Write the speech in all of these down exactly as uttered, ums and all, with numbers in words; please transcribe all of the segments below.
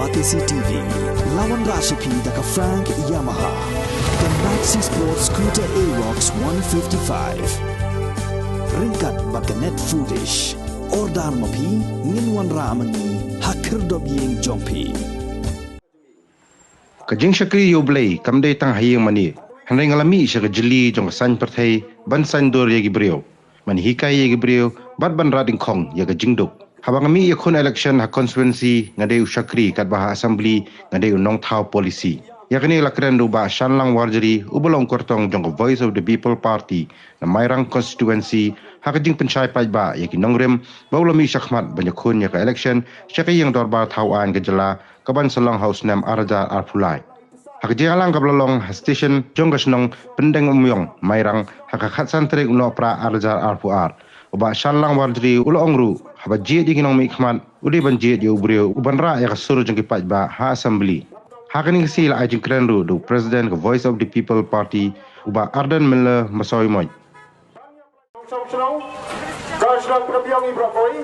Batesi T V, la wanrah sha phi da ka Frank Yamaha, ka Maxi Sport Scooter Aerox one fifty-five. Ryngkat bad ka Net Foodish. Order ma phi, ngin wanrah ma ngi ha khyrdop ïing jong phi. Ka jingshakri ïa U Blei kam dei tang ha ïing mane, hynrei nga la mih sha ka jylli jong ka saiñ pyrthei ban saiñdur ïa ki briew, ban hikai ïa ki briew bad ban rat dyngkhong ïa ka jingduk. Haba nga mih ïakhun election ha constituency, nga dei u shakri, katba ha assembly nga dei u nongthaw policy. Ïa kane la kren da u Bah Shanlang Warjri, uba long kyrtong jong ka Voice of the People Party na Mairang constituency, ha ka jingpynshai paidbah ïa ki nongrim ba u la mih shakhmat ban ïakhun ïa ka election sha ka ïing dorbar thaw aiñ ka jylla, kaban sa long ha u snem ar hajar arphew lai. Ha ka jingïalang kaba la long ha station jong ka shnong Pyndeng Umïong, Mairang, ha ka khatsan tarik u Nohprah ar hajar arphew ar, u Bah Shanlang Warjri u la ong ruh, haba jied ïa ki nongmihkhmat, u dei ban jied ïa u briew uban rah ïa ka sur jong ki paidbah ha assembly. Ha kane ka sngi la ai jingkren ruh da u President ka Voice of the People Party, u Bah Ardent Miller Basaiawmoit. Shnong, ka shnong Pnbiang Ibrahim,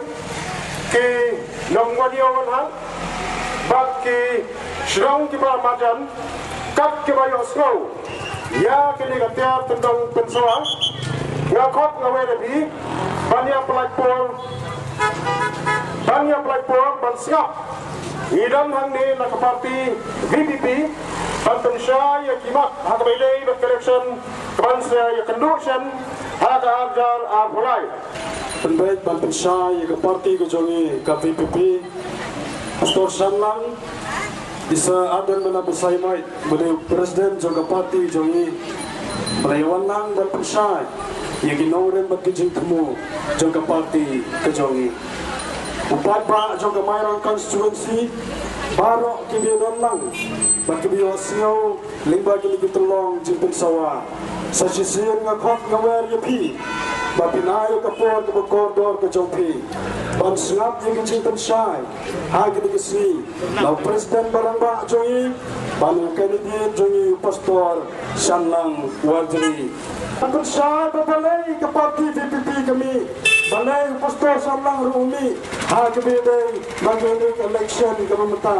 ki nongwan ïew wan hang, bad ki shnong kiba marjan, kat kiba ïohsngew ïa kine ka tiar tyndong pynsawa, nga khot nga wer ïa phi ban ïa platform, ban ïa platform ban sngap. Ngi don hangne na ka party V P P ban pynshai ïa ki mat ha kaba ïadei bad ka election kaban sa ïakynduh shen ha ka ar hajar arphew lai. Pynbeit ban pynshai ïa ka party ka jong ngi ka V P P. Pastor Shanlang, i Sir Ardent Miller Basaiawmoit, ba dei u president jong ka party jong ngi, ba la ïawan lang ban pynshai ïa ki nongrim bad ki jingthmu jong ka party ka jong ngi. U paidbah jong ka Mairang constituency baroh kiba ïadon lang bad kiba ïohsngew lyngba kine ki tyllong jingpynsawa. Sa shisien nga khot nga wer ïa phi ba phin ai ïa ka por kaba kordor ka jong phi ban sngap ïa ka jingpynshai ha kine ki sngi na u president ba rangbah jong ngi bad u candidate jong ngi, u Pastor Shanlang Warjri. Pynshai ba balei ka party V P P ka mih, balei u Pastor Shanlang ruh u mih ha kaba ïadei bad ka election kaba mynta.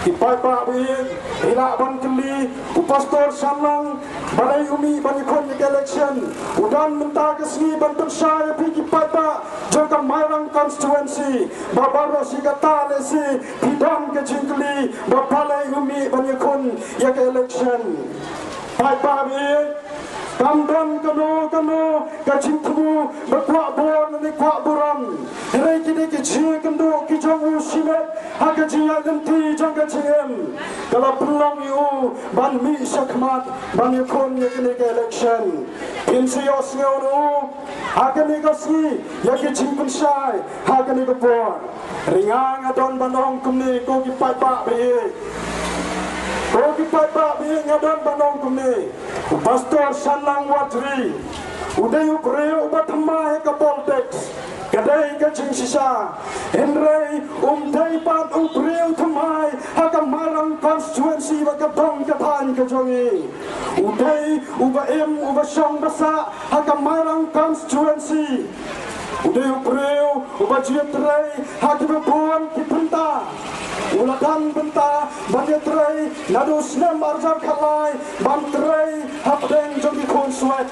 Ki paidbah ba ïeit, phi lah ban kylli u Pastor Shanlang balei u mih ban ïakhun ïa ka election. U don mynta ka sngi ban pynshai ïa phi ki paidbah jong ka Mairang constituency ba baroh shi katta lehse phi don ka jingkylli ba balei u mih ban ïakhun ïa ka election. Paidbah ba ïeit, kam don kano kano ka jingthmu ba kwah bor ne kwah burom. Hynrei kine ki jingkynduh ki jong u shimet ha ka jingïaid lynti jong ka jingim ka la pynlong ïa u ban mih shakhmat ban ïakhun ïa kane ka election. Phin sa ïohsngew na u ha kane ka sngi ïa ki jingpynshai ha kane ka por. Hynrei nga nga don ban ong kumne, ko ki paidbah ba ïeit, ko ki paidbah ba ïeit, nga don ban ong kumne. U Pastor Shanlang Warjri u dei u briew uba thymmai ha ka politics, ka dei ka jingshisha. Hynrei um dei pat u briew thymmai ha ka Mairang constituency bad ka dong ka thaiñ ka jong ngi. U dei uba im uba shong ba sah ha ka Mairang constituency. U dei u briew uba ju ïatrei ha kiba bun ki bynta. U la don bynta ban ïatrei naduh u snem ar hajar khatlai ban trei hapdeng jong ki khun swet.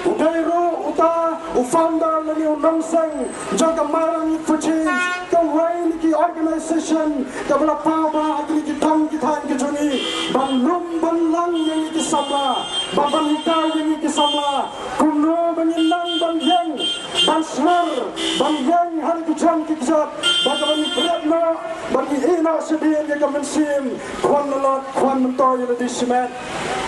U dei ruh uta u founder lane u nongseng jong ka Mairang Youth for Change, kawei na ki organisation kaba la paw bha ha kine ki dong ki thaiñ ki jong ngi ban lum ban lang ïa ngi ki samla, ba ban hikai ïa ngi ki samla kumno ba ngin nang ban ïeng, ban shlur, ban ïeng ha ki jong ki kjat, ba ka ban bret noh, ban ïeh noh shadien ïa ka mynsiem khwan lalot khwan myntoi ïa lade shimet.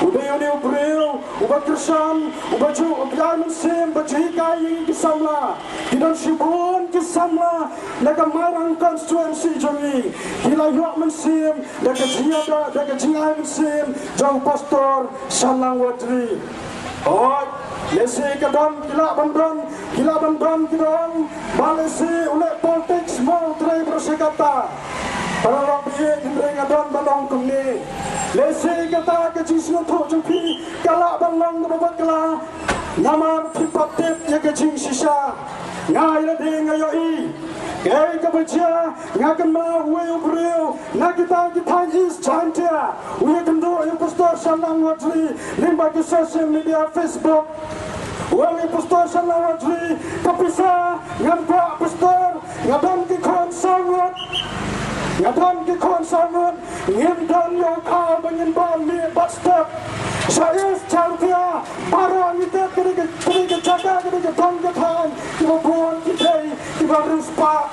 U dei une u briew uba kyrshan, uba ju, uba ai mynsiem, ba ju hikai ïa ngi ki samla. Ki don shibun ki samla na ka Mairang constituency jong ngi, ki la ïoh mynsiem da ka jingïada, da ka jingai mynsiem jong u Pastor Shanlang Warjri. Hooid, lehse ka don, ki lah ban don, ki lah ban don kiba ong ba lehse u leh politics mo u trei baroh shi katta. Paralok ba ïeit, hynrei nga don ban ong kumne. Lehse kata ka jingsngewthuh jong phi ka lah ban long kaba bakla, namar phim pat tip ïa ka jingshisha. Nga ïa lade nga ïohi Kaei kaba jia, nga kynmaw uwei u briew na kita ki thaiñ East Jaintia u ïakynduh ïa u Pastor Shanlang Watri lyngba ki social media, Facebook. U ong ïa u Pastor Shanlang Watri, ka pisa ngan kwah Pastor, nga don ki khun saw ngut, nga don ki khun saw ngut, ngim don ïa u khaw ba ngin bam mih bad step. Sha East Jaintia baroh ngi tip ka dei ka, ka dei ka jaka, ka dei ka thong ka thaiñ kiba bun ki dei kiba riewspah.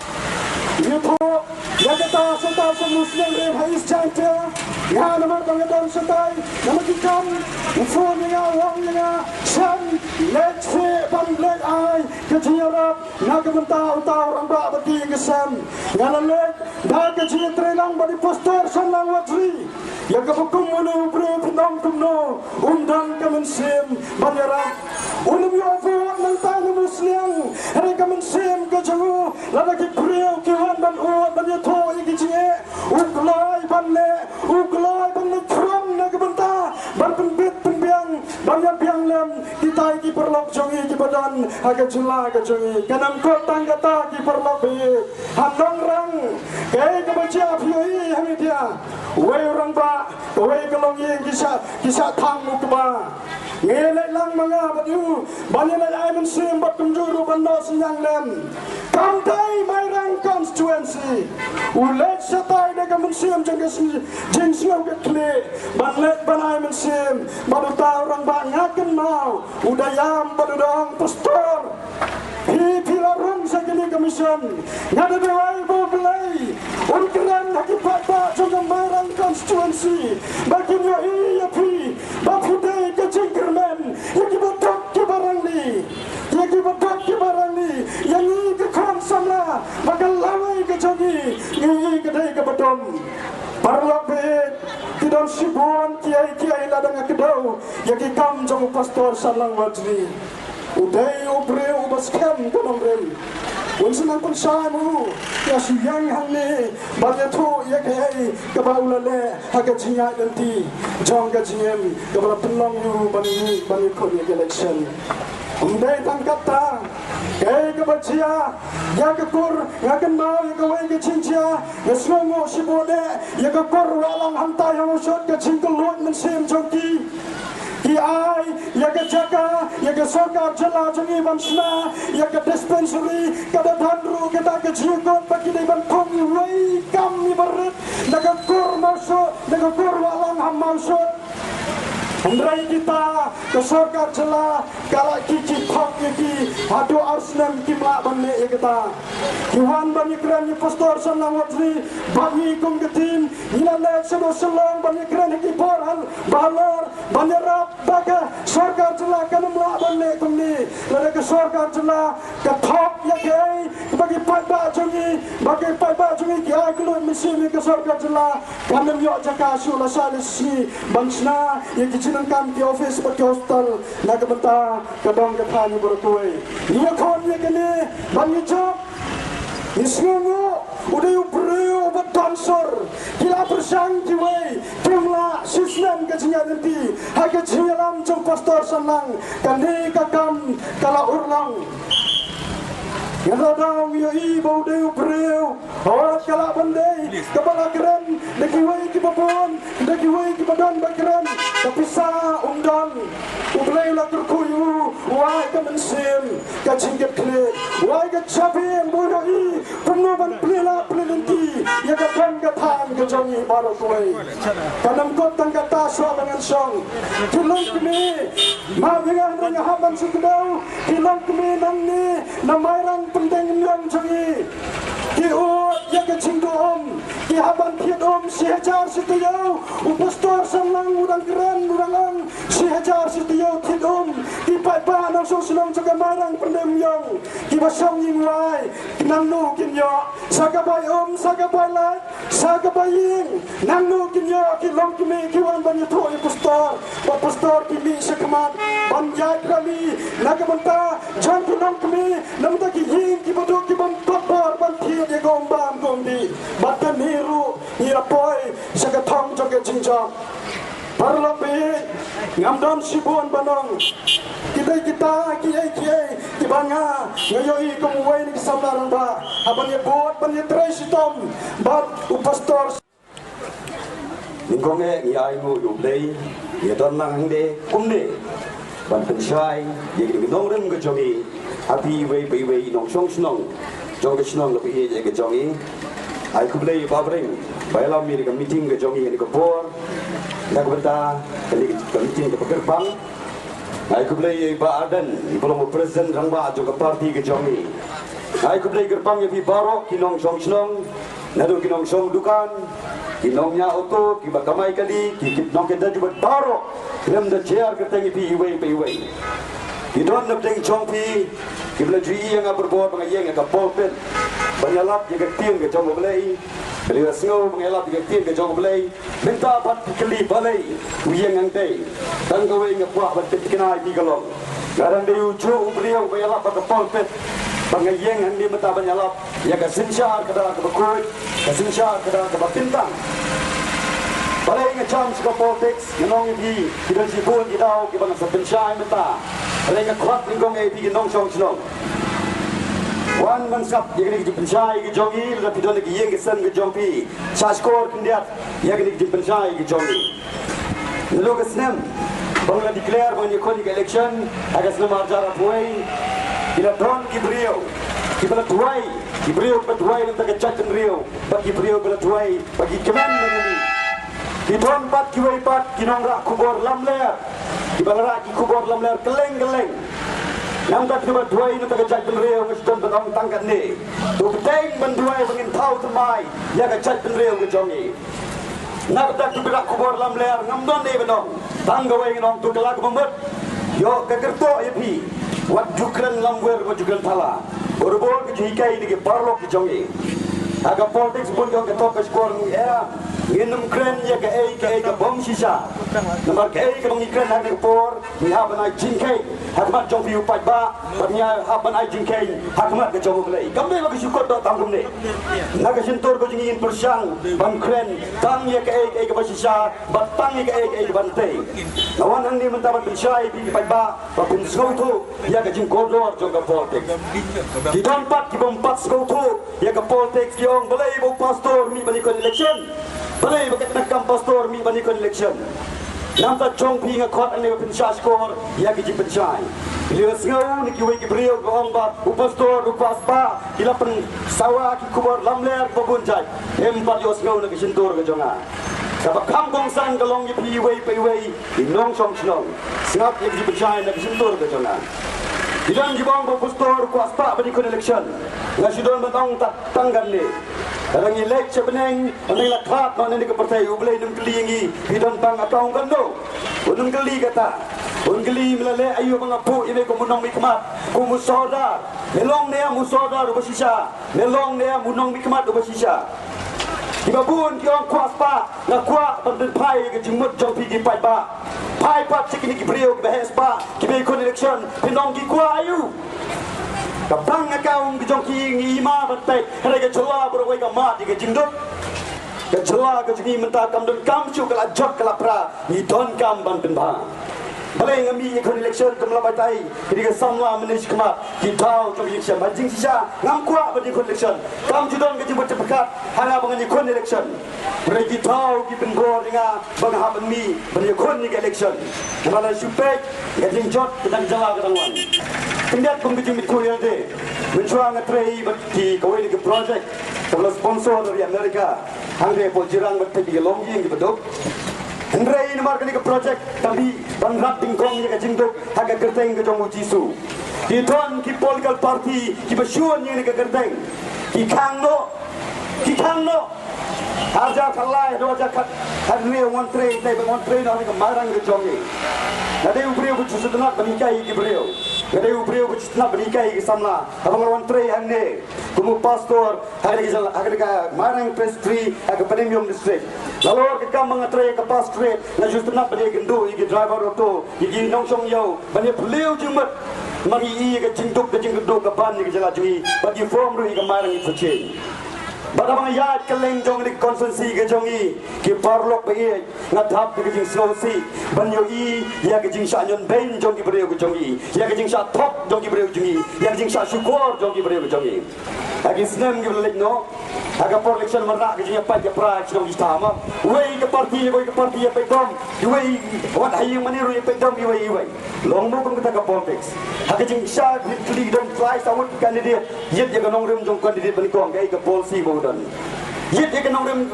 Ïathuh ïa kata shatai sha Musliang rim ha East Jaintia. Nga namar ba nga don shatai, namar ki kam u phone ïa nga, u ong ïa nga, Shan, leit seh ban leit ai ka jingïarap na ka bynta uta u rangbah bad ki ïing ki sem. Nga la leit da ka jingïatreilang bad i Pastor Shanlang Watri ïa kaba kum une u briew phin ong kumno, um don ka mynsiem ban ïarap. Um ïoh vote nangta na Musliang, hynrei ka mynsiem ka jong u, lada ki briew ki wan ban ud, ban ïathuh ïa ki jingeh, u kloi ban leh, u kloi ban leh khrum na ka bynta ban pynbit pynbiang, ban ïa biang lem kita ki paralok jong ngi kiba don ha ka jylla ka jong ngi. Kan ym kut tang kata ki paralok ba ïeit, ha Nongrang, kaei kaba jia phi ïohi ha media, uwei u rangbah, uwei ka longïing ki shah, ki shah thang u kba. Ngi leit lang ma nga bad u ban ïaleit ai mynsiem bad kumjuh ruh ban noh synñiang lem. Kam dei Mairang constituency. U leit shatai da ka mynsiem jong ka sng-, jingsngew ka khlieh ban leit ban ai mynsiem bad uta u rangbah, nga kynmaw u da ïam bad u da ong, Pastor, phi, phi la rung sha kane ka mission. Nga da duwai ba U Blei un kren ha ki paidbah jong ka Mairang constituency ba kin ïohi ïa phi ba phi dei ka jingkyrmen ïa kiba duk kiba rangli, ïa kiba duk kiba rangli, ïa ngi ki khun samla ba ka lawei ka jong ngi, ngi, ngi ka dei kaba dum. Paralok ba ïeit, ki don shibun kiei kiei lada nga kdew ïa ki kam jong u Pastor Shanlang Watri. U dei u briew uba skhem ka nongrim. Un sa nang pynshai ma u ïa shu ïeng hangne ban ïathuh ïa kaei kaba u la leh ha ka jingïaid lynti jong ka jingim kaba la pynlong ïa u ban ïa, ban ïakhun ïa ka election. Ym dei tang katta, kaei kaba jia ïa ka kur, nga kynmaw ïa kawei ka jingjia, nga sngewnguh shibun eh ïa ka kur Wahlang hangtai ha Mawshut, ka jingkylluid mynsiem jong ki. Ki ai ïa ka jaka ïa ka sorkar jylla jong ngi ban shna ïa ka dispensary, ka da don ruh kata ka jingkut ba ki dei ban thung iwei i kam iba rit na ka kur Mawshut, na ka kur Wahlang ha Mawshut. Hynrei kita ka sorkar jylla ka la ki, ki thok ïa ki haduh ar snem kim lah ban leh ïa kata. Ki wan ban ïakren ïa u Pastor Shanlang Watri bad ngi kum ka team, ngi la leit shaduh Shillong ban ïakren ha ki bor ha Bangalore ban ïarap ba ka sorkar jylla kan ym lah ban leh kumne. Lada ka sorkar jylla ka thok ïa kaei ba ki paidbah jong ngi, ba ki paidbah jong ngi ki ai kylluid mynsiem ïa ka sorkar jylla, kan ym ïoh jaka shuh lashai lashisngi ban shna ïa ki jingdonkam, ki office bad ki hospital na ka bynta ka dong ka thaiñ baroh kawei. Ngi ïakhun ïa kane ban ïajop. Ngi sngewnguh u dei u briew uba don sur. Ki la pyrshang kiwei, kim lah shisnem ka jingïaid lynti ha ka jingïalam jong u Pastor Shanlang. Kane ka kam ka la urlong. Nga la dang ïohi ba u dei u briew, hooid, ka lah ban dei kaba la kren da kiwei kiba bun, da kiwei kiba don ba kren. Ka pisa um don. U Blei u la kyrkhu ïa u, u ai ka mynsiem, ka jingkitkhlieh, u ai ka jabieng ba u ïohi kumno ban plie lad plie lynti ïa ka dong ka thaiñ ka jong ngi baroh kawei. Kan ym kut tang kata, shuwa ba ngan shong, ki longkmie, ma ngi, nga, nga hap ban shu kdew, ki longkmie nangne na Mairang Pyndengumiong jong ngi, ki ud ïa ka jingduh um, ki hap ban thied um shi hajar shi taïew. U Pastor Shanlang u dang kren, u dang ong shi hajar shi taïew thied um. Ki paidbah nongshong shnong jong ka Mairang Pyndengumiong kiba shong ïing wai, nangno kin ïoh? Sha ka bai um, sha ka bai lait, sha ka bai ïing, nangno kin ïoh? Ki longkmie ki wan ban ïathuh ïa u Pastor, bad u Pastor ki mih sha khmat ban ïaid rally na ka bynta jong ki longkmie, na ka bynta ki ïing kiba duk, ki bym kot bor ban thied ïa ka um bam ka um dih. Bad kane ruh ngi la poi sha ka thong jong ka jingjop. Paralok baieit, ngam don shibun ban ong. Kita kita kiei kiei kiba nga nga ïohi kum uwei na ki samla rangbah ha ban ïabud ban ïatrei shitom bad u pastor. Nyngkong eh ngi ai nguh ïa U Blei, ïa don lang hangne kumne ban pynshai ïa ki nongrim ka jong ngi ha phi iwei pa iwei i nongshong shnong jong ka shnong kaba ïeit ka jong ngi. Ai khublei ïa i Bah Bring ba ïalam ïa ka meeting ka jong ngi ha kane ka por. Na ka bynta kane ka meeting kaba kyrpang. Ai khublei ïa i Bah Ardent iba long u president rangbah jong ka party ka jong ngi. Ai khublei kyrpang ïa phi baroh ki nongshong shnong. Naduh ki nongshong dukan, ki nongñiah auto, kiba kamai kali, ki, ki nongkynja jubab baroh. Khlem da jer kyrteng ïa phi iwei pa iwei. Ki don na pdeng jong phi kiba la ju ïeng ha borbor ba nga ïeng ha ka pulpit ban ïalap ïa ka ktien ka jong U Blei. Kali la sngew ba nga ïalap ïa ka ktien ka jong U Blei. Mynta pat phi kylli balei u ïeng hangtei. Tang kawei nga kwah ban pynthikna ïa phi ka long, nga dang dei u juh u briew ba ïalap ha ka pulpit. Ba nga ïeng hangne mynta ban ïalap ïa ka synshar ka dei kaba khuid, ka synshar ka dei kaba bynta. Balei nga jam sha ka politics, nga ong ïa phi, ki don shibun ki daw kiba nga sa pynshai mynta. Balei nga khot nyngkong ïa phi ki nongshong shnong. Wan ban sngap ïa kane ka jingpynshai ka jong ngi, lada phi don ha ka ïing ka sem ka jong phi. Sha shkor khyndiat ïa kane ka jingpynshai ka jong ngi. Naduh ka snem ba nga la declare ba ngan ïakhun ïa ka election ha ka snem ar hajar arphew wei, ki la don ki briew kiba la duwai, ki briew kiba duwai na ka bynta ka jaitbynriew, bad ki briew kiba la duwai ba ki kmen na ngi. Ki don pat kiwei pat ki nongrah khubor lamler kiba la rah ki khubor lamler kylleng kylleng. Namar kata kiba duwai na ka bynta ka jaitbynriew, nga shu don ban ong tang katne. To bteng ban duwai ba ngin thaw thymmai ïa ka jaitbynriew ka jong ngi. Na kata kiba rah khubor lamler, ngam don ei ban ong. Tang kawei ngan ong, to kylla kaba mut. Ïoh ka kyrtong ïa phi. Wat ju kren lamwir, wat ju kren thala. Bor bor ka jinghikai na ki paralok ki jong ngi. Ha ka politics bun jong ka tok ka shkor ngi, eh, ngin ym kren ïa kaei kaei kaba ym shisha. Namar kaei kaba ngi kren ha kane ka por, ngi hap ban ai jingkheiñ ha khmat jong phi u paidbah, bad ngi hap ban ai jingkheiñ ha khmat ka jong U Blei. Kam dei ba ka shu kut doh tang kumne. Na ka shyntur ka jong ngi ngin pyrshang ban kren tang ïa kaei kaei kaba shisha bad tang ïa kaei kaei kaba nyngkong. Nga wan hangne mynta ban pynshai ïa phi ki paidbah ba phin sngewthuh ïa ka jingkordor jong ka politics. Ki don pat kiba ym pat sngewthuh ïa ka politics, ki ong balei ba u pastor mih ban ïakhun election. Balei ba ka tnat kam pastor mih ban ïakhun election. Namar kata jong phi nga khot hangne ba phin shah shkor ïa ka jingpynshai. Phi la sngew na kiwei ki briew kiba ong ba u pastor u kwah spah, ki la pynsawa ki khubor lamler kiba bun jait. Em pat ïohsngew na ka shyntur ka jong nga. Kaba kham kongsan ka long ïa phi iwei pa iwei i nongshong shnong. Sngap ïa ka jingpynshai na ka shyntur ka jong nga. Ki don kiba ong ba u pastor u kwah spah ban ïakhun election. Nga shu don ban ong tang katne. Lada ngi leit sha bneng, lada ngi la khlad noh na kane ka pyrthei, U Blei un ym kylli ïa ngi, phi don bank account kano? Un ym kylli kata. Un kylli me la leh aïu ba nga buh ïa me kum u nongmihkhmat, kum u sordar. Me long ne em u sordar uba shisha? Me long ne em u nongmihkhmat uba shisha? Kiba bun ki ong kwah spah, nga kwah ban pynphai ïa ka jingmut jong phi ki paidbah. Phai pat sha kine ki briew kiba heh spah, kiba ïakhun election, phin ong ki kwah aïu? Ka bank account ka jong ki ngi ïa ma ban peit, hynrei ka jylla baroh kawei ka mad ïa ka jingduk. Ka jylla ka jong ngi mynta kam don kam shuh, ka la jot ka la pra, ngi donkam ban pynbha. Balei nga mih ïakhun election, kumno ba tai, ki dei ki samla mynne shakhmat, ki daw jong ka jingshem. Ha jingshisha ngam kwah ban ïakhun election. Kam ju don ka jingmut jingpyrkhat ha nga ba ngan ïakhun election. Hynrei ki daw ki pynbor ïa nga ba nga hap ban mih ban ïakhun ïa ka election. Namar lada shu peit ka jingjot ka dang jala ka dang wan. Khyndiat kum ka jingmut ku ïa lade. Mynshuwa nga trei bad ki kawei na ki project kaba la sponsor na ri America. Hangtei hapoh Jirang bad peit ïa ki longïing kiba duk. Hynrei namar kane ka project tang ban rat nyngkong ïa ka jingduk ha ka kyrteng ka jong u Jisu. Ki don ki political party kiba shun ïa kane ka kyrteng. Ki khang noh. Ki khang noh. Hajar khatlai haduh hajar khathynriew nga wan trei, trei ba nga wan trei noh ha ka mairang ka jong ngi. Nga dei u briew ba ju sngewtynnat ban hikai ïa ki briew. Nga dei u briew ba ju sngewtynnat ban hikai ïa ki samla. Haba nga wan trei hangne kum u pastor ha kane ka jylla, ha kane ka Mairang Presbytery, ha ka Banianyong District. Nalor ka kam ba nga trei ha ka pastorate, nga ju sngewtynnat ban ïakynduh ïa ki driver auto, ïa ki nongshong ïew, ban ïa phylliew jingmut. Namar ngi i ïa ka jingduk ka jingkyrduh ka ban ïa ka jylla jong ngi, bad ngi form ruh ïa ka Mairang Interchange. Bad haba nga ïaid kylleng jong kane ka constituency ka jong ngi, ki paralok ba ïeit, nga dap da ka jingsngewsih ban ïohi ïa ka jingshah ñion beiñ jong ki briew ka jong ngi, ïa ka jingshah thok jong ki briew jong ngi, ïa ka jingshah shukor jong ki briew ka jong ngi. Ha ki snem kiba la leit noh, ha ka por election, mareh ka jingïapait ïapra shnong shnong. Iwei ka parti, iwei ka parti ïa peit dom, iwei wat ha ïing mane ruh ïa peit dom iwei iwei. Long mo kum kata ka politics. Ha ka jingshah kylli don trai saw ngut candidate, ïit ïa ka nongrim jong candidate ba nyngkong, kaei ka policy ba u don. Ïit ïa ka nongrim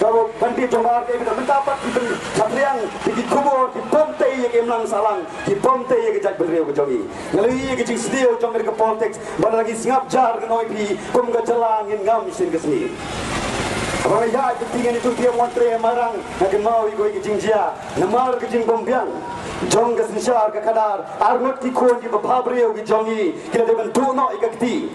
ka candidate jong u, kaei ba don. Mynta pat ki pynsaphriang ïa ki khubor, ki pom tei ïa ka imlang sahlang, ki pom tei ïa ka jaitbynriew ka jong ngi. Nga la ïohi ïa ka jingsniew jong ka politics, bad lada ngi sngap jar, ngan ong ïa phi, kum ka jylla ngin ngam shisien ka sngi. Haba nga ïaid ka tieng ïa ka tieng Mon Tre Mairang, nga kynmaw ïa kawei ka jingjia namar ka jingbymbiang jong ka synshar ka khadar. Arngut ki khun kiba bhabriew ki jong ngi ki la dei ban tuh noh ïa ka kti.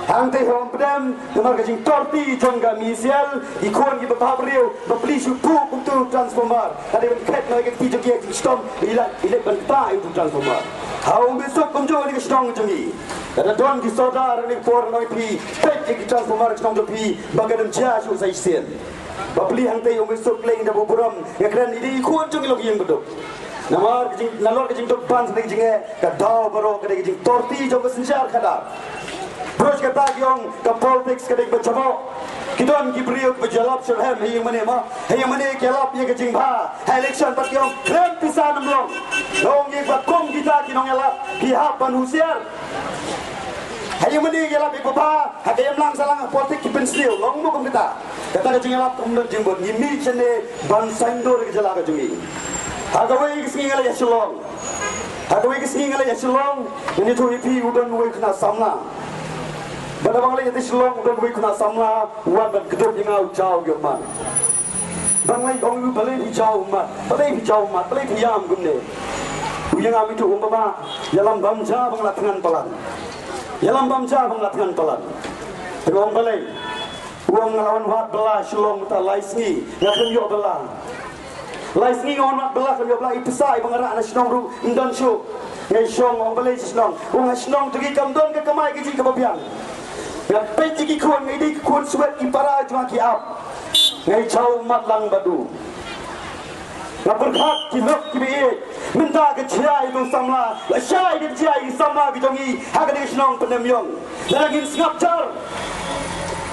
Hangtei ha Umpdem, namar ka jingtorti jong ka M E C L, ki khun kiba bhabriew, bapli shu phuh kumtu transformer, ka dei ban khet noh ïa ka kti jong ki ha ka jingshitom, i leit, i leit ban ktah ïa utu transformer. Ha Umsuk kumjuh, kane ka shnong jong ngi, lada don ki sordar ha kane ka por, ngan ong ïa phi, peit ïa ki transformer ha ka shnong jong phi ba ka dang jia shuh sa shisien. Bapli hangtei Umsuk, Khleng, Dap u Burom, nga kren ïa ki khun jong ngi long ïing baduk. Namar ka jing, nalor ka jingduk ban sa ka jingeh, ka daw baroh ka dei ka jingtorti jong ka synshar khadar. Bad kata ki ong ka politics ka dei kaba jaboh. Ki don ki briew kiba ïalap sha lem ha ïing mane mo, ha ïing mane ki ïalap ïa ka jingbha. Ha election pat ki ong khlem pisa ym long. Long ïa ba kum kita ki nongïalap, ki hap ban husiar. Ha ïing mane ki ïalap ïa kaba bha, ha ka imlang sahlang ha politics ki pynsniew. Long mo kum kita. Kata ka jingïalap kam don jingbun. Ngi mih shane ban saiñdur ïa ka jylla ka jong ngi. Ha kawei ka sngi nga leit sha Shillong. Ha kawei ka sngi nga leit sha Shillong, ngan ïathuh ïa phi, u don uwei u khynnah samla. Bad haba nga leit sha Shillong, u don uwei u khynnah samla, u wan ban kdup ïa nga, u jaw ïa u mat. Bad nga ong ïa u, balei phi jaw mat, balei phi jaw mat, balei phi ïam kumne? U ïa nga mynta u ong, baba, ïalam bam ja ba nga la thngan palat. Ïalam bam ja ba nga la thngan palat. Te nga ong balei? U ong nga la wan wad bylla Shillong mynta lai sngi, nga khlem ïoh bylla. Lai sngi nga wan wad bylla, khlem ïoh bylla, i pisa iba nga rah na shnong ruh ym don shuh. Nga ong balei sha shnong? U ong ha shnong jong ngi kam don ka kamai kajih kaba biang. Nga peit ïa ki khun, nga dei ki khun swet, ki para jong nga ki ap. Nga jaw mat lang bad u. Nga pyrkhat ki lok kiba ïeit. Mynta ka jia ïa u samla, lashai ka jia ïa u samla ka jong ngi ha kane ka shnong Pyndengïong. Lada ngin sngap jar,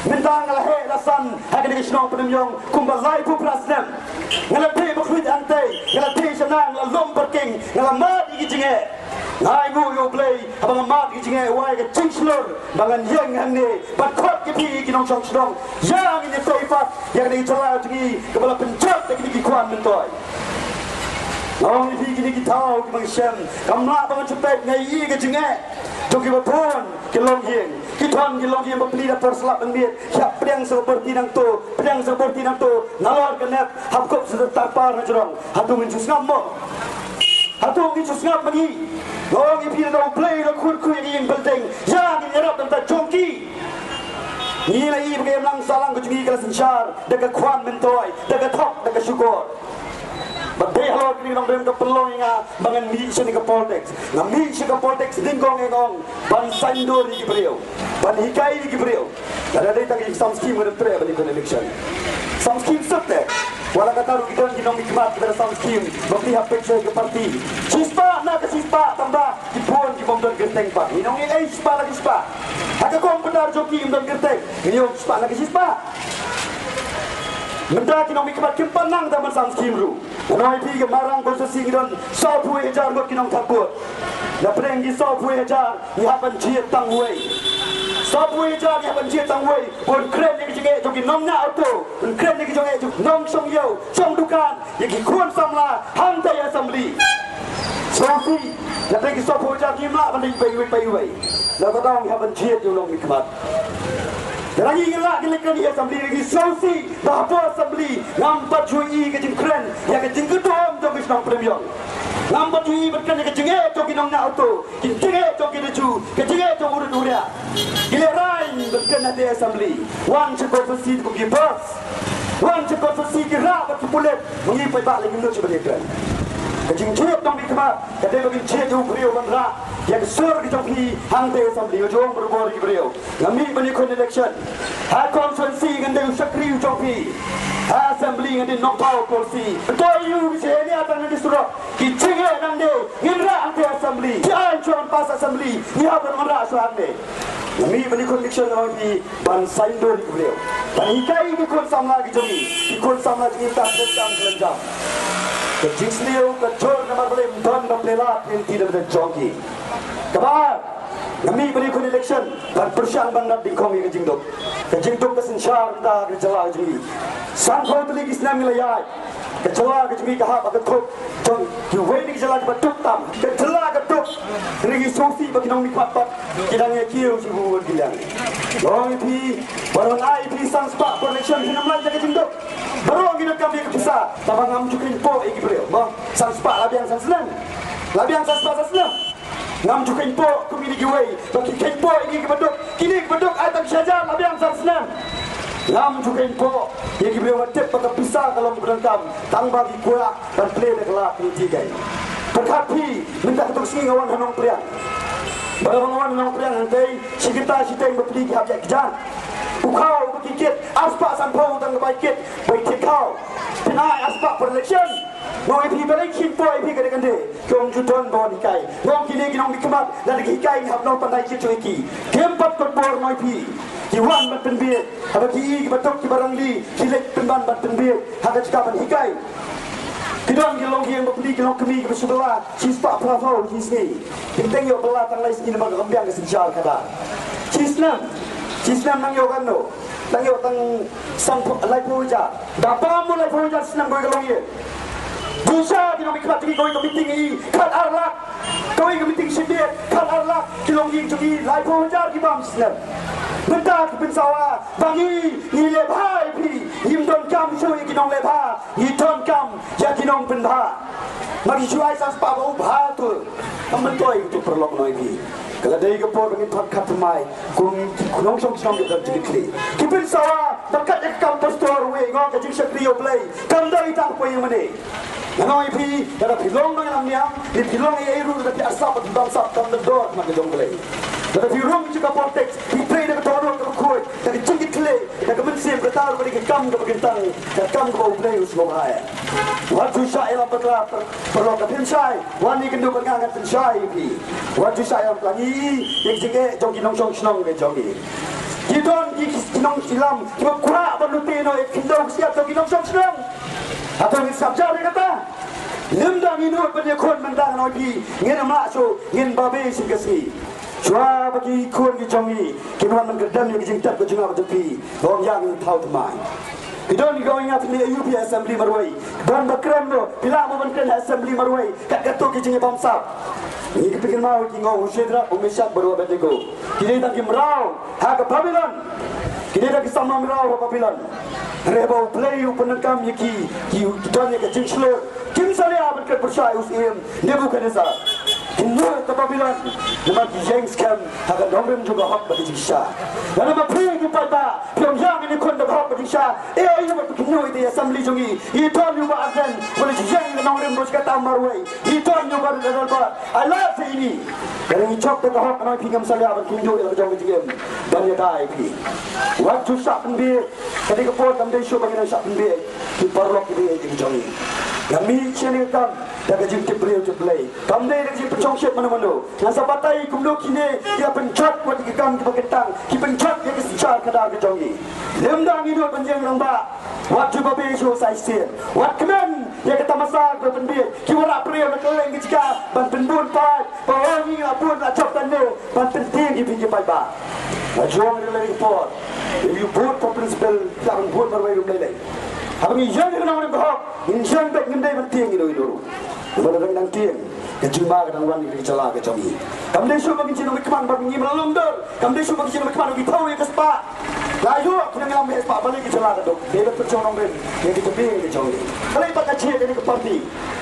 mynta nga la heh la san ha kane ka shnong Pyndengïong kumba laiphew phra snem. Nga la thied ba khluit hangtei, nga la thied shana, nga la lum parking, nga la mad ïa ki jingeh. Nga ainguh ïa U Blei haba nga mad ïa ki jingeh, wai ka jingshlur ba ngan ïeng hangne ban khot ïa phi ki nongshong shnong. Ïa ngin ïatei pat ïa kane ka jylla jong ngi kaba la pynjot da kine ki khwan myntoi. Nga ong ïa phi, kine ki thaw kiba nga shem, kam lah ba ngan shu peit, nga ïohi ka jingeh jong kiba bun ki longïing. Ki don ki longïing bapli, da por slap ban miet ki hap pdiang sa ka byrti nangto, pdiang sa ka byrti nangto, nalor ka nep, hap kup sa ka tarpar na jrong. Hato ngin shu sngap mo? Hato ngin shu sngap ma ngi? Nga ong ïa phi, lada U Blei u la kyrkhu ïa ka ïing building, ïa ngin ïarap na ka bynta jong ki. Ngi la ïohi ba ka imlang sahlang ka jong ngi ka la synshar da ka khwan myntoi, da ka thok, da ka shukor. Bad dei halor kane ka nongrim ka pynlong ïa nga ba ngan mih sha kane ka politics. Nga mih sha ka politics nyngkong, nyngkong ban saiñdur ïa ki briew, ban hikai ïa ki briew. Lada dei tang ïa ki sam skim, nga dang treh ban ïakynduh election. Sam skim suk te. Wat la katta ruh ki don ki nongmihkhmat kiba sam skim, bapli hap peit sha ka party. Shispah na ka shispah, tangba ki bun ki bym don kyrteng pat. Ngi ong ei, shispah na ka shispah? Ha ka computer jong ki ym don kyrteng. Ngi ong shispah na ka shispah. Mynta ki nongmihkhmat kim pat nang tang ban sam skim ruh. Nga ong ïa phi, ka Mairang constituency ngi don sawphew hajar ngut ki nongthap vote. Na pdeng ki sawphew hajar ngi hap ban jied tang uwei. Sawphew hajar ngi hap ban jied tang uwei. Bun kren ïa ki jingeh jong ki nongñiah auto, bun kren ïa ki jingeh jong ki nongshong ïew, shong dukan, ïa ki khun samla hangta ïa assembly. Sngewsih, na pdeng ki sawphew hajar ngim lah ban leit pei uwei pei uwei. Lada dang ngi hap ban jied ïa u nongmihkhmat. Lada ngi lah ban leit kren ïa assembly, ngi sngewsih ba hapoh assembly ngam pat ju ïohi ka jingkren ïa ka jingkyrduh jong ka shnong Pyndengïong. Ngam pat ju ïohi ban kren ïa ka jingeh jong ki nongñiah auto, ki jingeh jong ki daju, ka jingeh jong u rit u riah. Ki lehraiñ ban kren ha ka assembly. Wan sha constituency kum ki boss. Wan sha constituency ki rah bad ki pulit. Ma ngi paidbah lei ngim nud shuh ban ïakren. Ka jingjied jong phi khmat ka dei ba ngin jied ïa u briew ban rah ïa ka sur ka jong phi hangtei ha assembly. Nga ju ong barabor ïa ki briew, nga mih ban ïakhun election ha constituency ngan dei u shakri u jong phi, ha assembly ngan dei nongthaw policy. To ïa u ki jingeh tang ngan dei surok, ki jingeh ngan dei ngin rah hangtei ha assembly. Ki aiñ shuwa ban pass assembly, ngi hap ban wanrah shuwa hangne. Nga mih ban ïakhun election, nga ong ïa phi, ban saiñdur ïa ki briew, ban hikai ïa ki khun samla ki jong ngi, ki khun samla jong ngi, tang khlem jam, khlem jam. Ka jingsniew ka jur namar balei ym don ba pynlait lynti da ka jong ki. Kaba ar, nga mih ban ïakhun election ban pyrshang ban rat dyngkhong ïa ka jingduk. Ka jingduk ka synshar mynta ha ka jylla ka jong ngi. Sanphew tylli ki snem ngi la ïaid. Ka jylla ka jong ngi ka hap ha ka thup jong kiwei na ki jylla kiba duk tam. Ka jylla ka duk. Hynrei ngi sngewsih ba ki nongmihkhmat pat ki dang ïakiew sha ki bun ki liang. Nga ong ïa phi, baroh ngi ai ïa phi san spah por election, phin ym lait da ka jingduk. Baroh ngi donkam ïa ka pisa, tangba ngam ju kheiñpoh ïa ki briew. Mo, san spah la biang san snem. La biang san spah san snem. Ngam ju kheiñpoh kum kine kiwei ba ki kheiñpoh ïa kine kiba duk. Kine kiba duk ai tang shi hajar la biang san snem. Ngam ju kheiñpoh ïa ki briew, nga tip ba ka pisa ka long kaba donkam, tangba ki kwah ban plie da ka lad lynti kein. Pyrkhat phi, mynta katto ka sngi nga wan ha Nongpriang. Bad haba nga wan ha Nongpriang hangtei, shi kynta shiteng bapli ki hap ïaid kjat. U khaw uba ki kit, ar spah sanphew tang ka bai kit, bai thied khaw. Phin ai ar spah por election. Nga ong ïa phi, balei kheiñpoh ïa phi kane kane? Ki ong ju don ba wan hikai. Nga ong kine ki nongmihkhmat, lada ki hikai ngi hap nang pynhikai kit jong ki. Kim pat kut bor, nga ong ïa phi. Ki wan ban pynbiej. Haba ki i kiba duk kiba rangli, ki leit pynban ban pynbiej ha ka jaka ban hikai. Ki don ki longïing bapli, ki longkmie kiba shu bylla shi spah phra phew shi sngi. Kim dang ïoh bylla tang lai sngi namar ka kynbiang ka synshar khadar. Shi snem, shi snem nang ïoh katno? Nang ïoh tang sanphew, laiphew hajar. Da bam mo laiphew hajar snem kawei ka longïing. Pisa ki nongmihkhmat jong ngi, kawei ka meeting i khat ar lak. Kawei ka meeting shibit khat ar lak, ki longïing jong ngi laiphew hajar ki bam snem. Mynta ki pynsawa ba ngi, ngi leh bha ïa phi, ngim donkam shuh ïa ki nongleh bha, ngi donkam ïa ki nongpynbha. Ma ki shu ai san spah ba u bha tu. Kam myntoi tu paralok, nga ong ïa phi. Ka la dei ka por ba ngin pyrkhat thymmai kum ki nongshong shnong, ki don jingkitkhlieh. Ki pynsawa ba kat ïa ka kam pastor, wei, nga ong ka jingshakri ïa U Blei kam dei tang poi ïa mane. Nga ong ïa phi, lada phi long nongïalam niam, lada phi long ei ei ruh, lada phi arsap bad phi bamsap, kam don dor ha ka jong U Blei. Lada phi rung sha ka politics, phi trei da ka dohnud kaba khuid, da ka jingkitkhlieh, da ka mynsiem, kata ruh ka dei ka kam kaba kyntang, ka kam kaba U Blei u sngewbha ïa. Wat ju shah ïalam bakla, par-, paralok, lada phim shai, wan ïakynduh bad nga, ngan pynshai ïa phi. Wat ju shah ïalam bakla, ngi ïohi ïa ka jingeh jong ki nongshong shnong ka jong ngi. Ki don ki, ki nongïalam kiba kwah ban lute noh ïa ka khyndew ka shyiap jong ki nongshong shnong. Hato ngin sngap jar ïa kata? Lymda ngi nud ban ïakhun mynta, nga ong ïa phi, ngin ym lah shuh, ngin babe shisien ka sngi. Shuwa ba ki khun ki jong ngi kin wan ban kyrdem ïa ka jingtep ka jong nga bad jong phi, nga ong ïa, ngin thaw thymmai. Ki don ki ong ïa nga, phin ïa U P Assembly marwei. Don ba kren mo, phi lah mo ban kren ha Assembly marwei kat katto ki jingïabamsap? Ngi, ki phi kynmaw ki, nga ong, u Shadrak, u Meshak bad u Abednego, ki dei tang ki mraw ha ka Babilon. Ki dei tang ki samla mraw ha Babilon. Hynrei haba U Blei u pyndonkam ïa ki, ki, ki don ïa ka jingshlur. Kim salia ban kren pyrshah ïa u syiem Nebukhadnessar. Ki nud ka Babilon namar ki ïeng skhem ha ka nongrim jong ka hok bad ka jingshisha. Lada ma phi ki paidbah phi ong ïa, ngin ïakhun da ka hok bad jingshisha, eh, ïa, ba phi kynnoh ïa ka assembly jong ngi. Ïa, don ïa u Bah Ardent, u la ïeng ha ka nongrim ruh shi katta marwei. Ïa, don ïa u Bah Ardent, ai lad sa ïa ngi. Lada ngi jop da ka hok, nga ong ïa phi, ngam salia ban kynjoh ïa la ka jong ka jingim ban ïada ïa phi. Wat ju shah pynbiej. Kane ka por kam dei shuh ba ngin nang shah pynbiej. Ki paralok, ki dei ki jong ngi. Nga mih sha kane ka kam da ka jingtip briew tip Blei. Kam dei da ka jingpynshongshit mano mano. Ngan sa batai kumno kine ki la pynjot wat ïa ki kam kiba kyntang, ki pynjot ïa ka synshar khadar ka jong ngi. Lymda ngi nud ban ïeng rangbah, wat ju babe shuh sa shisien. Wat kmen ïa ka tamasa kaba pynbiej. Ki wanrah briew na kylleng ki jaka ban pynbun paid, ba ong ngi la bun, la jop tang ne, ban pyntieng ïa phi ki paidbah. Nga ju ong ïa kane ka por, if you vote for principle, ïa ban vote marwei ruh ym lei lei. Haba ngi ïeng ïa ka nongrim ka hok, ngin ïeng beit, ngim dei ban tieng ïa uno uno ruh. Namar lada ngi dang tieng, ka jingma ka dang wan ïa ka jylla ka jong ngi. Kam dei shuh ba ngin shu nongmihkhmat bad ngim la lum dur. Kam dei shuh ba ngin shu nongmihkhmat, ngi thaw ïa ka spah. La ïoh ki nongïalam ïa ka spah, balei ka jylla ka duk? Dei ban pynshong nongrim ïa ka jingim ka jong ngi. Balei pat nga jied ïa kane ka party?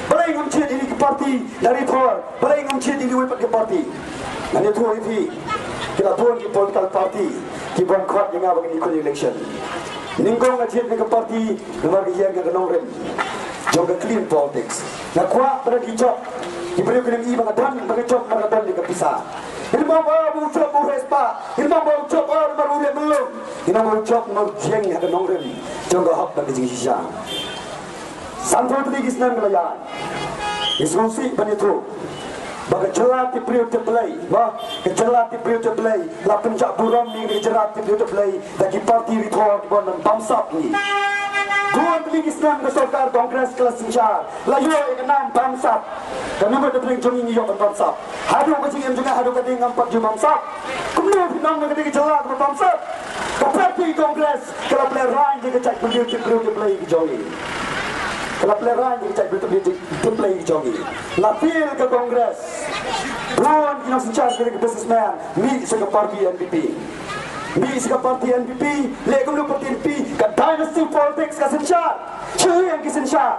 Balei ngam jied ïa kane ka party na ri thor? Balei ngam jied ïa kiwei pat ki party? Ngan ïathuh ïa phi, ki la bun ki political party kiba wan khot ïa nga ba ngin ïakhun election. Nyngkong nga jied ïa ka party namar ka ïeng ka nongrim jong ka clean politics. Nga kwah ba ki jop, ki briew kin ym i ba nga don, ba ki jop ba nga don ïa ka pisa. Ngim ong ba u jop u heh spah, ngim ong ba u jop namar u leh myllung, ngim ong ba u jop namar u jeng ha ka nongrim jong ka hok bad ka jingshisha. Sanphew tylli ki snem ka la ïaid. Ngi sngewsih ban ïathuh ba ka jylla tip briew tip Blei, ba ka jylla tip briew tip Blei la pynjah burom ïa ka jylla tip briew tip Blei da ki parti rithor kiba wan bamsap ïa ngi. Bun tylli ki snem ka sorkar Congress ka la synshar, la ïoh ïa ka nam bamsap. Ka namar ka pyrthei jong ngi ngi ïoh ban bamsap. Haduh ka jingim jong nga haduh ka ding ngam pat ju bamsap. Kumno phi ong ba ka dei ka jylla kaba bamsap? Ka parti Congress ka la pynlehrain ïa ka jaitbynriew tip briew tip Blei ka jong ngi. Ka la pynlehrain ïa ka jaitbynriew tip briew tip Blei ka jong ngi. La fail ka Congress. Bun ki nongsynshar ki dei ki businessman, mih sha ka parti N P P. Mih sha ka parti N P P, leh kumno parti N P P, ka dynasty politics ka synshar. Shu ïeng ki synshar.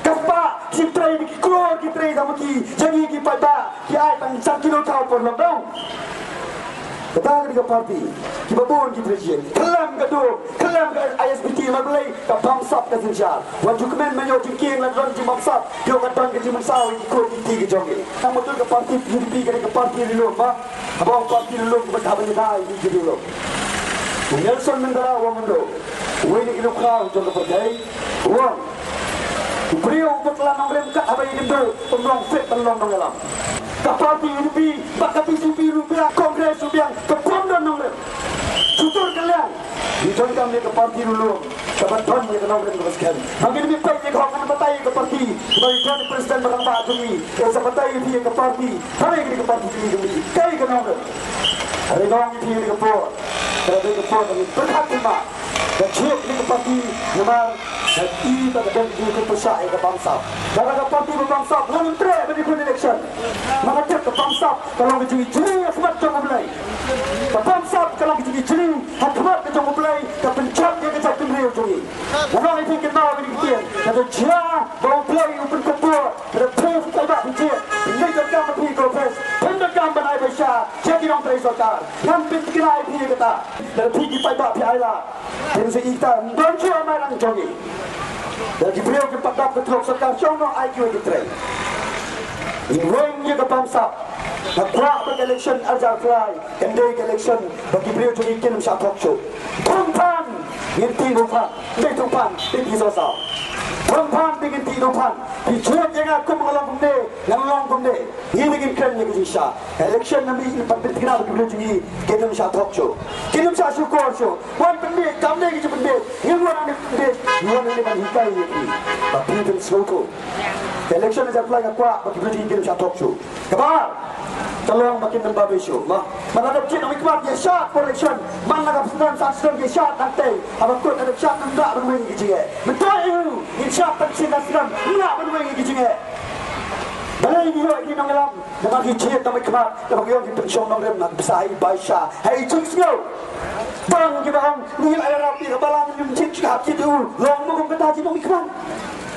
Ka spah, ki trei, ki klur, ki trei tang ma ki, jong ngi ki paidbah, ki ai tang san kilo thaw por lockdown. Kata ka dei ka parti kiba bun ki trei shisien. Khlem ka dum, khlem ka I S B T, namar balei? Ka bamsap ka synshar. Wat ju kmen ba ïoh jingkieng la don jingbamsap, ïoh ka don ka jingmynsaw ïa ki khun ki kti ki jong ngi. Tang ba ka parti U D P ka dei ka parti ri lum, ba. Haba ong parti ri lum, ba haba ïadei ïa ki ri lum. U Nelson Mandela u ong kumno? Uwei na ki riewkhraw jong ka pyrthei u ong, u briew uba la nongrim kat haba ïakynduh, um long fit ban long nongïalam. Ka parti U D P bad ka B J P ruh biang, Congress ruh biang, ka bym don nongrim. Shutur ka liang. Ngi donkam ïa ka parti ri lum kaba don ïa ka nongrim kaba skhem. Ma ngi dei ban peit ïa ka hok, ngan batai ïa ka parti, ba ïa ka president ba rangbah jong ngi, ïa sa batai ïa ka parti. Balei ka dei ka parti jong ngi, kaei ka nongrim? Hynrei nga ong ïa phi ha kane ka por, ka dei ka por ba ngin pyrkhat kynmaw. Ka jied kane ka parti namar ka i ba ka don ka jingpyrshah ïa ka bamsap. Lada ka parti ba bamsap, nga ngam treh ban ïakhun election. Namar nga tip ka bamsap ka long ka jingijli ha khmat jong U Blei. Ka bamsap ka long ka jingijli ha khmat ka jong U Blei, ka pynjot ïa ka jaitbynriew jong ngi. Nga ong ïa phi kynmaw ïa kane ka ktien, ka jia ba U Blei u pynkup bor, lada phi phi paidbah phi jied, phi leit donkam ban phi confess, phin donkam ban ai bishar sha ki nongtrei sorkar. Ngan pynthikna ïa phi ïa kata. Lada phi ki paidbah phi ailad, phin sa ïohi ta, ym don shuh Mairang jong ngi. Lada ki briew kim pat dap ka tulop sorkar, shong noh ai kiwei ki trei. Ngi weng ïa ka bamsap. Nga kwah ba ka election ar hajar arphew lai kan dei ka election ba ki briew jong ngi kin ym shah thok shuh. Thungphan ngin tih thungphan, dei thungphan, dei tih saw saw. Thungphan dei ngin tih thungphan. Phi jied ïa nga kum nga long kumne, ngan long kumne. Ngi dei ngin kren ïa ka jingshisha. Election na mih, ngi pan pynthikna ba ki briew jong ngi kin ym shah thok shuh, kin ym shah shukor shuh. Wan pynbeit, kam dei ka jingpynbeit. Ngi wan hangne pynbeit, ngi wan hangne ban hikai ïa phi ba phi phin sngewthuh. Election ar hajar arphew lai nga kwah ba ki briew jong ngi kin ym shah thok shuh. Kaba ar, ka long ba kin ym babe shuh. Ma, man la dep jied nongmihkhmat ïa shad por election, man la ka snem san snem ïa shad nangtei. Haba kut la dep shad, ym lah ban weng ïa ki jingeh. Mynta ïa u, ngin shad tang shisien san snem, ym lah ban weng ïa ki jingeh. Balei ngi ïoh ïa ki nongïalam? Namar ki jied nongmihkhmat, namar ki ong ki pynshong nongrim ha ka pisa ha i bai sha ha i jingsngew. Tang kiba ong ngi la ïarap ïa ka balang, ngim jied shuh, hap jied ïa u. Long mo kum kata jied nongmihkhmat?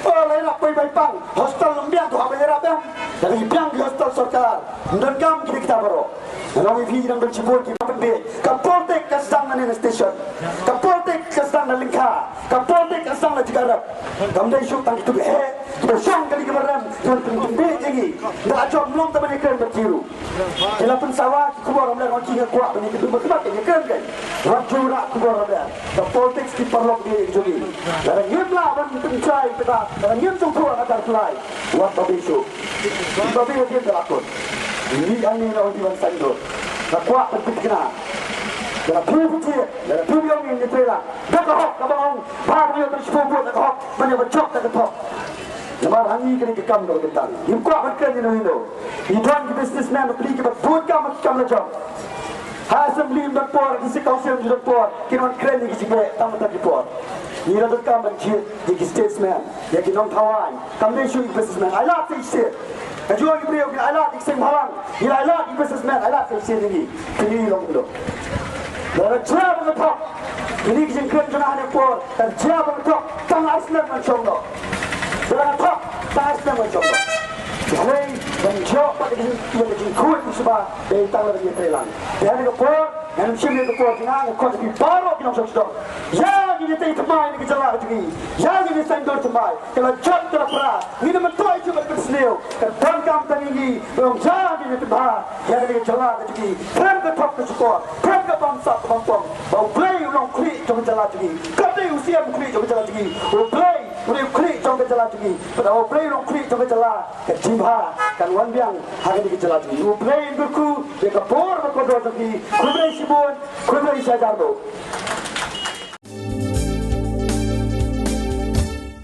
Oh, la ïarap bai bai pang, hostel ym biang, to hap ïarap biang. Lada ki biang ki hostel sorkar, ym donkam ki dei kita baroh. Nga ong ïa phi, ki dang don shibun kiba pynbeit. Ka politik ka sdang na ne na station. Ka politik ka sdang na lyngkha. Ka politik ka sdang na jaka rep. Kam dei shuh tang kito kiba heh, kiba shong kali kiba rem, kiba pynbeit ïa ngi. Nga la jop, ym long tang ban ïakren bad ki ruh. Ki la pynsawa ki khubor ha mlien, wan ki, nga kwah ban ïakynduh bad ki, ban ïakren kein. Wat ju rah khubor ha mlien. Ka politik ki paralok ne jong ngi. Lada ngim lah ban pynshai kata, lada ngim sngewthuh ha ka dar pynlai, wat babe shuh. Babe hadien da la kut. Ngi hangne na u Diwan Saiñdur. Nga kwah ban pynthikna. Lada phi phi jied, lada phi phi ong ngi ngi trei lang da ka hok, kaba ong ba ngi ïoh tang shiphew vote da ka hok, ban ïoh ban jop da ka thok. Namar ha ngi kane ka kam kaba kyntang. Ngim kwah ban kren ïano ïano. Ngi don ki businessman bapli kiba bun kam ha ki kam la jong. Ha assembly ym don por, ha district council ym don por, kin wan kren ïa ki jingeh tang mynta ki por. Ngi la donkam ban jied ïa ki statesman, ïa ki nongthaw aiñ. Kam dei shuh ïa ki businessman. Ailad sa shisien. Ka juh ki briew kin ailad ïa ki seng bhalang, kin ailad ïa ki businessman, ailad sa shisien ïa ngi. Kine ki long kumno? Lada jia ba nga thok, kine ki jingkren jong nga ha kane ka por, lada jia ba nga thok, tang ar snem ngan shong noh. Lada nga thok, tang ar snem ngan shong noh. Balei? Ban ïoh pat ka jing, ka jingkhuid jingsuba, dei tang lada ngi ïatrei lang. Te ha kane ka por, Ngan ym shim ïa ka por jong nga, nga khot ïa phi baroh ki nongshong shnong. Ïa ngin ïa tei thymmai na ka jylla ka jong ngi. Ïa ngin ïa saiñdur thymmai. Ka la jot ka la pra. Ngin ym myntoi shuh ban pynsniew. Ka donkam tang ïa ngi. Ba ong ïa ngin ïa tei thymmai ïa kane ka jylla ka jong ngi. Khlem ka thok ka shukor, khlem ka bamsap ka bampom, ba U Blei un long u khlieh jong ka jylla jong ngi. Kam dei u Siem u khlieh jong ka jylla jong ngi. U Blei u dei u khlieh jong ka jylla jong ngi. Bad haba U Blei u long u khlieh jong ka jylla, ka jingbha kan wan biang ha kane ka jylla jong ngi. U Blei un kyrkhu ïa ka bor bad ka kordor jong phi. Khublei shibun, khublei shihajar nguh.